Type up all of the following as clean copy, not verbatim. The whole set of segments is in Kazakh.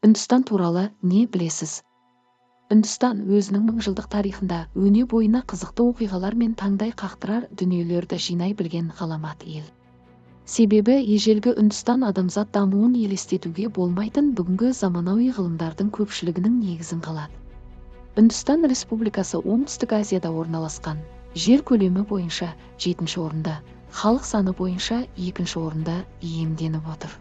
Үндістан туралы не білесіз? Үндістан өзінің мыңжылдық тарихында өне бойына қызықты оқиғалар мен таңдай қақтырар дүниелерді жинай білген ғаламат ел. Себебі ежелгі Үндістан адамзат дамуын елестетуге болмайтын бүгінгі заманауи ғылымдардың көпшілігінің негізін қалады. Үндістан Республикасы Оңтүстік Азияда орналасқан, жер көлемі бойынша 7-ші орында, халық саны бойынша 2-ші орында иемденіп отыр.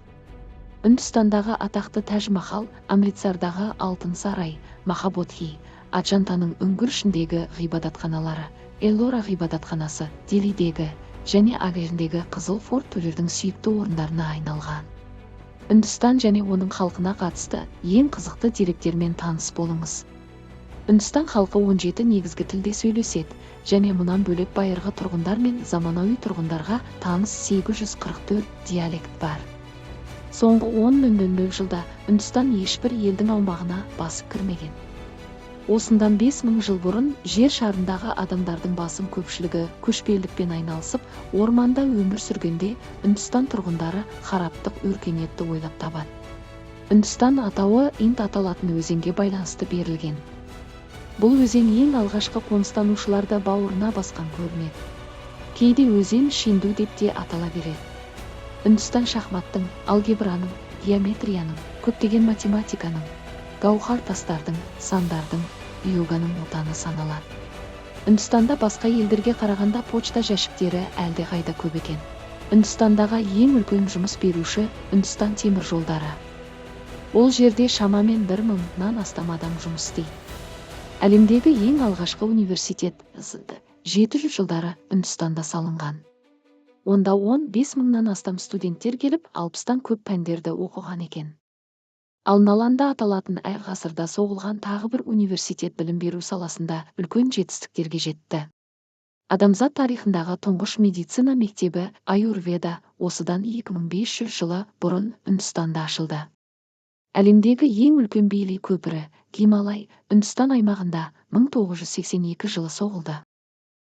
Үндістандағы атақты Тәж-Махал, Амритсардағы Алтын сарай, Махабодхи, Аджантаның үңгір ішіндегі ғибадатханалары, Эллора ғибадатханасы, Делидегі және Агріндегі Қызыл форт төлердің сүйікті орындарына айналған. Үндістан және оның халқына қатысты ең қызықты деректермен таныс болыңыз. Үндістан халқы 17 негізгі тілде сөйлеседі және мұнан бөлек байырғы тұрғындар мен заманауи тұрғындарға таныс 844 диалект бар. Соңғы 10.00 жылда Үндістан ешбір елдің аумағына басып кірмеген. Осындан 5000 жыл бұрын жер шарындағы адамдардың басым көпшілігі көшпелілікпен айналысып, орманда өмір сүргенде Үндістан тұрғындары хараптық өркениетті ойлап табады. Үндістан атауы Инд аталатын өзенге байланысты берілген. Бұл өзен ең алғашқы қоныстанушыларды бауырына басқан көрінеді. Кейде өзен Шинду деп те атала береді. Үндістан шахматтың, алгебраның, геометрияның, көптеген математиканың, гауһар тастардың, сандардың, йоганың отаны саналады. Үндістанда басқа елдерге қарағанда почта жәшіктері әлдеқайда көп екен. Үндістандағы ең үлкен жұмыс беруші Үндістан темір жолдары. Ол жерде шамамен 1000-нан астам адам жұмыс істейді. Әлемдегі ең алғашқы университет 700 жылдары Үндістанда салынған. Онда 15 мыңнан астам студенттер келіп, 60-тан көп пәндерді оқыған екен. Ал Наланда аталатын әр ғасырда соғылған тағы бір университет білім беру саласында үлкен жетістіктерге жетті. Адамзат тарихындағы тұңғыш медицина мектебі Аюрведа осыдан 2500 жылы бұрын Үндістанда ашылды. Әлемдегі ең үлкен Бейли көпірі Гималай Үндістан аймағында 1982 жылы соғылды.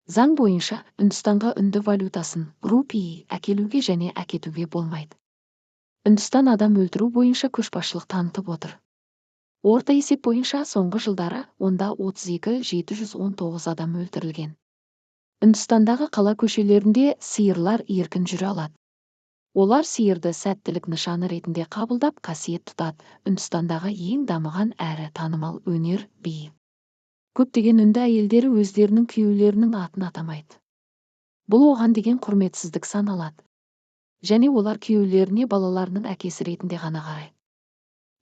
Заң бойынша Үндістанға үнді валютасын, рупии, әкелуге және әкетуге болмайды. Үндістан адам өлтіру бойынша көшбасшылық танытып отыр. Орта есеп бойынша соңғы жылдары онда 32 719 адам өлтірілген. Үндістандағы қала көшелерінде сиырлар еркін жүре алады. Олар сиырды сәттілік нышаны ретінде қабылдап қасиет тұтады. Үндістандағы ең дамыған әрі танымал өнер би. Көптеген үнді әйелдері өздерінің күйеулерінің атын атамайды. Бұл оған деген құрметсіздік саналады. Және олар күйеулеріне балаларының әкесі ретінде ғана қарайды.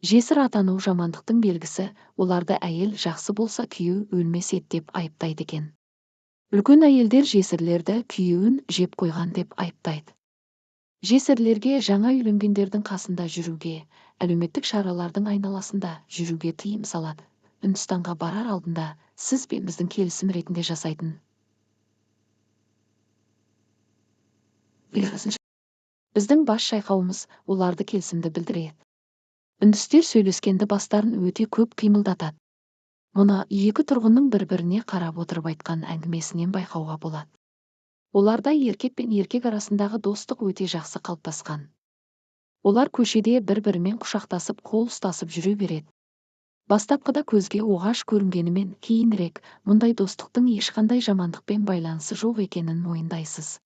Жесір атану жамандықтың белгісі, оларды әйел жақсы болса күйеу өлмес еді деп айыптайды екен. Үлкен әйелдер жесірлерді күйеуін жеп қойған деп айыптайды. Жесірлерге жаңа үйленгендердің қасында жүруге, әлеуметтік шаралардың айналасында жүруге тыйым салады. Үндістанға барар алдында сіз бен біздің келісім ретінде жасайтын. Біздің бас шайқауымыз оларды келісімді білдіреді. Үндістер сөйлескенді бастарын өте көп қимылдатады. Мұны екі тұрғынның бір-біріне қарап отырып айтқан әңгімесінен байқауға болады. Оларда еркек пен еркек арасындағы достық өте жақсы қалыптасқан. Олар көшеде бір-бірімен құшақтасып, қол ұстасып жүре береді. Бастапқыда көзге оғаш көрінгенімен кейінірек мұндай достықтың ешқандай жамандықпен байланысы жоқ екенін мойындайсыз.